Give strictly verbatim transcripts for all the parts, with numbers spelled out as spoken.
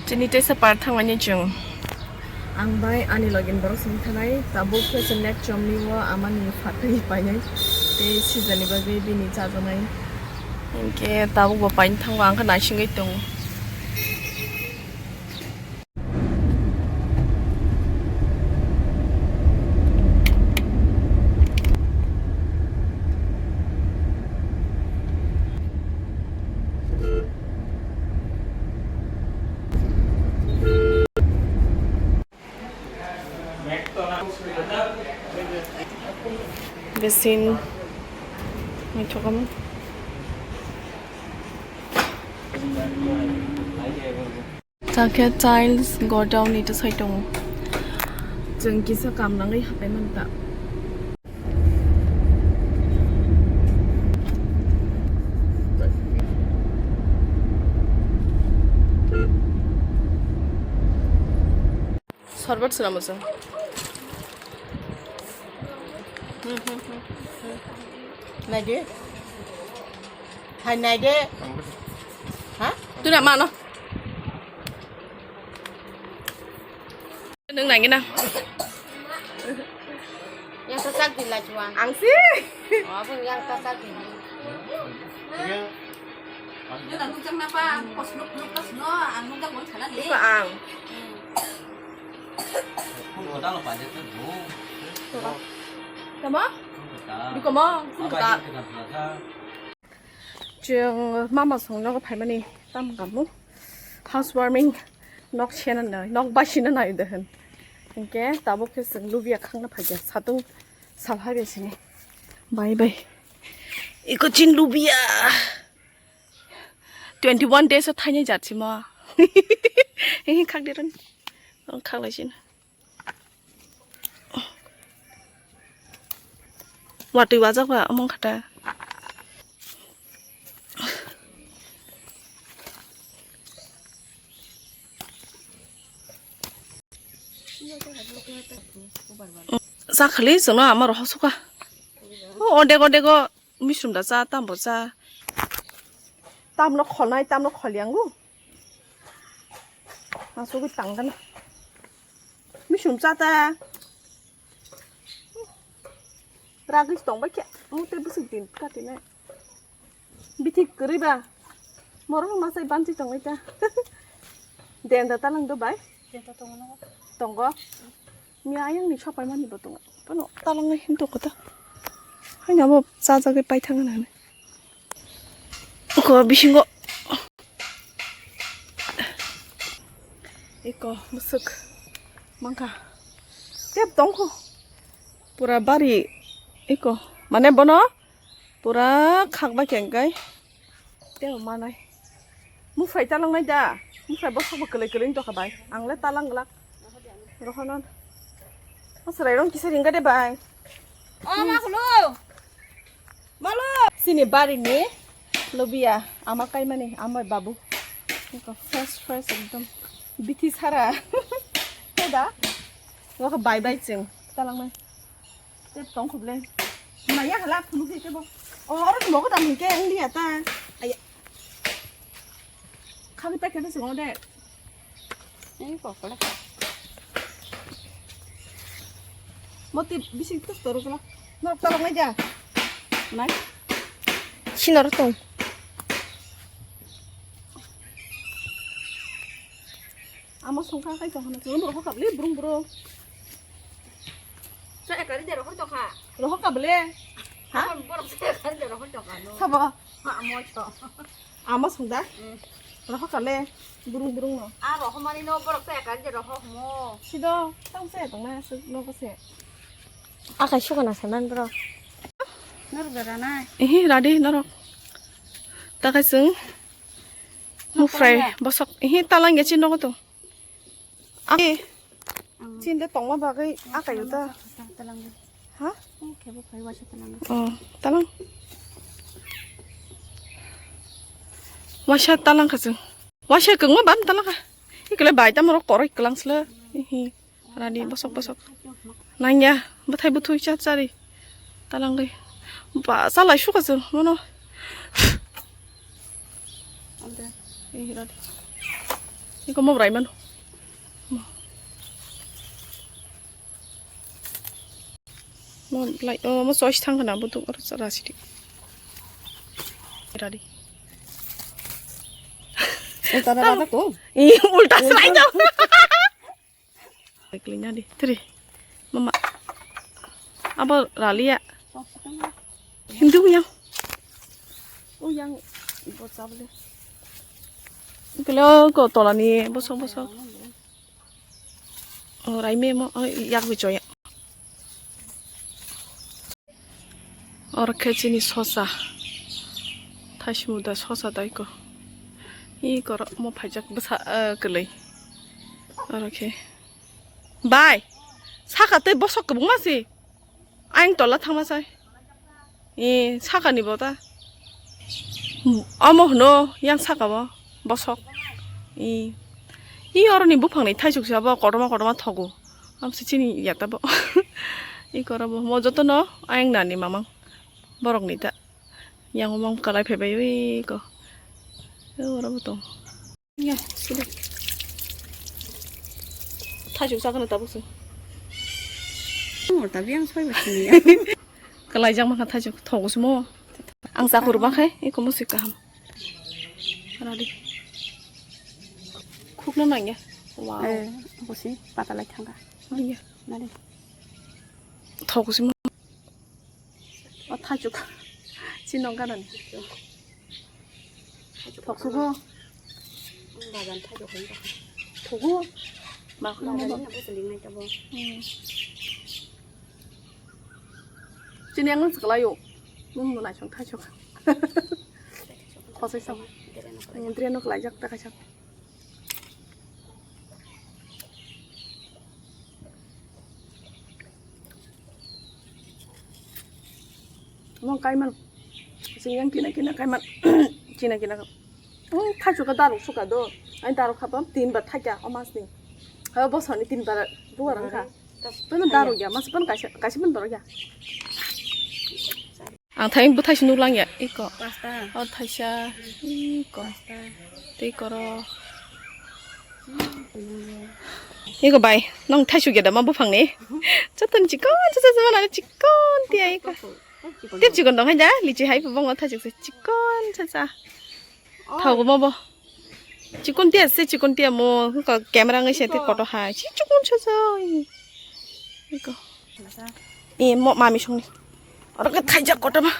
Chini teisa par thangmani chwng. Ang bai ani login borok song thanai, tabuk khe chwng nek chomni o amani phatwi painai. Tei sijani bagwi bini chajaknai. Hinkhe tabuk bo paina thango, ang khe naisingwi tongo. Besin. Naithok omo. Chakhe tiles godown ni to sai tongo. Chwng kisa kam nangwi hapai manta. Sorbot swnamo chwng. Naidi. Hai naidi. Ha? Tuna mano. Nung nangina. Yang sasak di lajuan. Ang si. Oh, abang yang sasak di. Nung nang nung jang napa? Kos nuk nuk kos no, ang nung jang mon khala ni. Iko ang. Hmm. Tama? Biko mo, sungkota. Chwng mama song nogo phaimani tam kamu. Housewarming nok sena nai, nok basina nai de hin. Hinkhe tabuk khe chwng lubiya khangna phaikha satung sal hai besini. Bye bye. Iko chin lubiya. Twenty one days o thaini jat simo. Hihi khak diron. Khak lai sin. Watwi wajak ba among khata. Chakhali chwngno ama rohor suka. O odego odego misrum da cha, tambo cha. Tamno kholnai, tamno kholiangu. Asugwi tangdana. Misum chata. Ragwi tongbai khe. Mute bwswk din katinai. Bithi kwrwi ba. Moro masai banchi tongwi ta. Denda talang do bai. Denda tongo no. Tongo. Ni ayang ni sopai mani bo tongo. Bono talang nai hinto kota. Haina bo chajagwi pai thang nani. Ko bisingo. Eko bwswk mangkha. Tep tongkho. Pura bari eko. Mane bono pura khak bai khe hwnkhe tebo manai. Mufai talangnai da. Mufai bosokbo kwlwi kwlwi wngtokha bai. Ang le talang glak. Rohono. O chwrai rong kisa ringga de bai. O ma khulu. Malo. Chini bari ni lubiya ama kaimani ama babu. Eko fresh fresh ekdom. Bithi sara. Teda. Waka bai bai chwng. Talang bai. Tep tong khuble. Maya hala phunu khe kebo. O oro ni mogo dam hinkhe wng liya ta. Aya. Khami paikhe de singo de. Ei kokole. Moti bisi tus toru kala. Norok talok nai ja. Nai. Sinor tong. Amo songkha kai tong hana. Songkha borok kable burung burung. Sa ekari de rohor tokha. Rohor kable. Ha? Borok sa ekari de rohor tokha no. Sabo. Amo songda. Rohor kale burung burung no. A rohor mani no borok sa ekari de rohor mo. Sido tang se tong na su no ko se. Akai suka na saman bro. Norok da na. Ehe radi norok. Takai sung. Mufrai bosok ehe talang ya chin nogo to. Ake. Chin de tongma bagwi akai uta. Talang. Ha? Kebo phai wasa talang. Oh, talang. Wasa talang kha chwng. Wasa kwngma ban talang kha. Ikle bai tamo rok koroi kwlang sle. Ehe. Rani bosok bosok. Nangya, bwthai bwthui cha chari. Talangwi. Ba, chalai suka se, mono. Ande. Eh, rani. Iko mo bwrai mano. Mo lai, oh, mo choice thang khana, bo tung oro chara sidi. Radi. Ulta na rada ko? I, ulta slai do. Klina di, tri. Mama. Abo ralia. Hindu yang. Oh, yang bocah boleh. Kelo ko tolani bosok bosok. Oh, raime mo, oh, yak bichoya. Oro khe chini sosa. Thaismu da sosa dai ko. Hi koro mo phaijak bwsa, ah, kwlwi. Oro khe. Bai. Saka tei bosok kwbangma si. Ayang tola thangma sai. E, saka ni bo ta. Omo hwno yang saka bo. Bosok. E. I oro ni buphang ni thaisuk sa bo kotorma kotorma thogo. Amsi chini yata bo. I koro bo mo joto no ayang nani mamang. Borok ni ta. Yang umang kalai phai bai ui ko. E oro bo tong. Ya, sudah. Thaisuk sakano tabuk se. Kalai jang mangkha thaisuk thogo se mo. Ang sakur ba khai eko mo se kaham. Radi. Khukno nangya. Wow. Eh, bosi pata lai thangka. Iya. Nari. Thogo se mo. O thaisuk. Chini nokha nani. Thoksugo. Bagan thaisuk. Thogo. Ma khna mo. Chini ang se kalayo. Mung mo naisong thaisuk. Khosai sa. Dre nok lai jak ta kaisa. Mo kaiman. Sing yang kina kina kaiman. Kina kina. Hmm, thai suka daru suka do. Ai daru khapam tin bar thaika o mas ni. Ha bosoni tin bar buar angkha. Peno daru ya, mas pon kaisa kaisa pon daru ya. Ang thai bwthai se nuklang ya, iko. Pasta. O thaisa, iko. Pasta. Tei koro. Iko bai, nong thaisu geda ma buphang ni. Joton chikon, joton chikon, joton chikon tiya iko. Tip chikon dong hai da, lichi hai bongo thaisuk se chikon chacha. Thogo mo bo. Chikon tiya se chikon tiya mo, ko camera ngai se te koto hai. Si chikon chacha. Iko. E mo mami songni. Oro khe thaijak kotorma.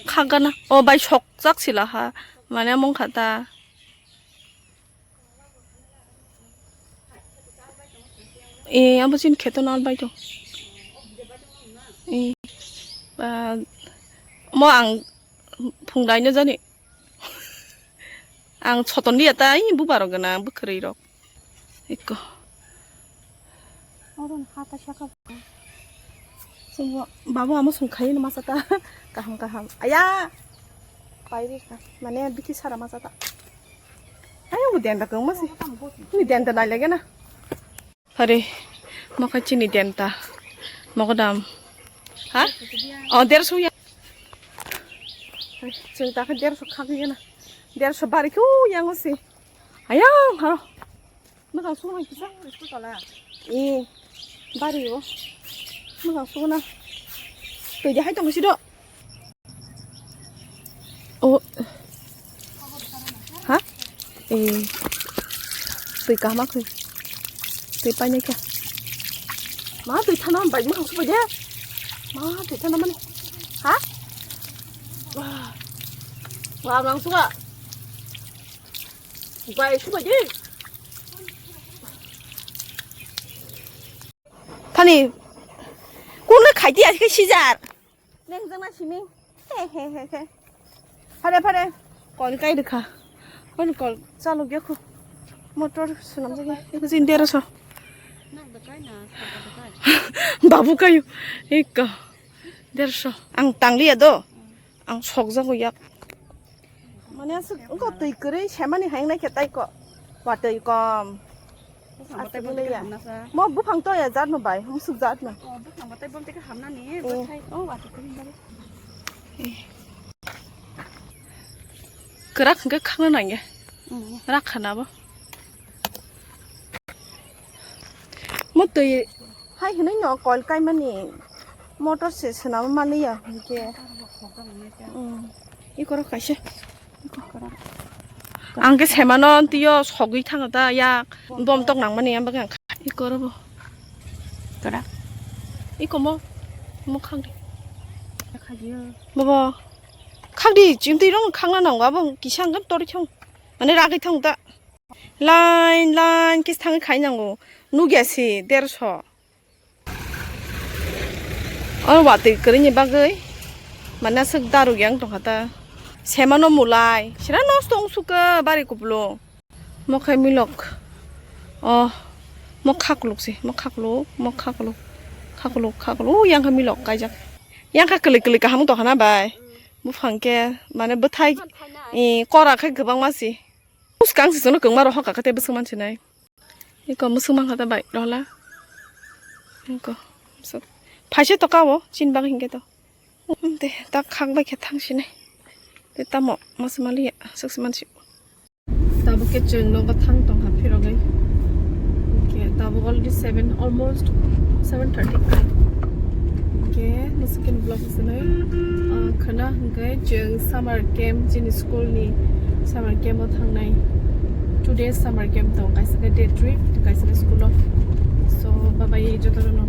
Khagana. O bai sokjak sila ha. Mane mong kha ta. E abo chini kheto nal bai to. E ba mo ang phung dai no jani. Ang soton dia ta, i bubar rok gana, bwkhwrwi rok. Eko. Oro ni hata saka. Babu amo sung khai no masa ta. Kaham kaham. Aya. Pairi ka. Mane biki sara masa ta. Ayo bu denda kong masi. Ni denda nai lege na. Pare, mokha chini denta. Mogodam. Ha? O, derso ya. Chini ta khe derso khak ya na. Derso bari khu yang si. Ayang, haro. Mokha sung hai kisa. E, bari o. Mokha sung na. Tei hai tong si do. O. Ha? E. Twi kaham khe. Twi painai khe. Ma twi thana bai ma subai de. Ma twi thana mani. Ha? Wah. Wah, mang suka. Bai subai de. Thani. Kunna khaiti aske sijar. Neng jana simi. He, he, he, he. Phare, phare. Kol kai rikha. Kol, kol. Chalo gya khu. Motor sunam jagi. Eko jin derso. Babu kayu. Eko. Derso. Ang tangliya do. Ang sokjago yak. Mane aswk wngkha twi kwrwi semani hai wngnai khe tai ko. Watwi kom. Aswk wngya. Mo buphang to ya jat no bai, musuk jat no. Kwrak hwnkhe khakna nangya. Rakha na bo. Mo twi hai hinwi no coil kaimani motor se swnam maliya hinkhe. Hmm. Ikoro kaisa. Ang khe semano twiyo sogwi thangkha ta yak bom tok nangmani ang bagwi ang kha. Ikoro bo. Tora. Iko mo. Mo khangdi. Bobo. Khangdi chimtwi rong khangna nango abo kisa ang tor thong. Mane ragwi thong ta. Line line kis thangwi khai nango. Nugya si derso. Oro watwi kwrwini bagwi mane aswk daru yang tongkha ta. Semano mulai sira nosto wngsuka bari kupulung. Mokhai milok. Oh, mokha kuluk si, mokha kuluk, mokha kuluk, kha kuluk, kha kuluk. Oh, yang kha milok kaijak. Yang kha kwlwi kwlwi kaham tongkha na bai. Buphang khe mane bwthai, eh, kora khe kwbangma si. Bwskang si chwngno kwngma rok hoka khe tei bwswk mansinai. Iko mwswk mankha ta bai rohla. Iko mwswk. Phaisa to kao chin bak hinkhe to. Hmm, de ta khak bai khe thang sinai. Te tamo mwswk maliya swk si mansi. Tabuk khe chwng nogo thang tongkha phirogwi. Hinkhe tabuk already seven, almost seven thirty. Hinkhe mwswk khe vlog sinai, ah, khwna hinkhe chwng summer camp, chini school ni summer camp o thangnai. Two days summer camp tong, kaisa khe day trip, kaisa khe school o. So, bye bye joto no.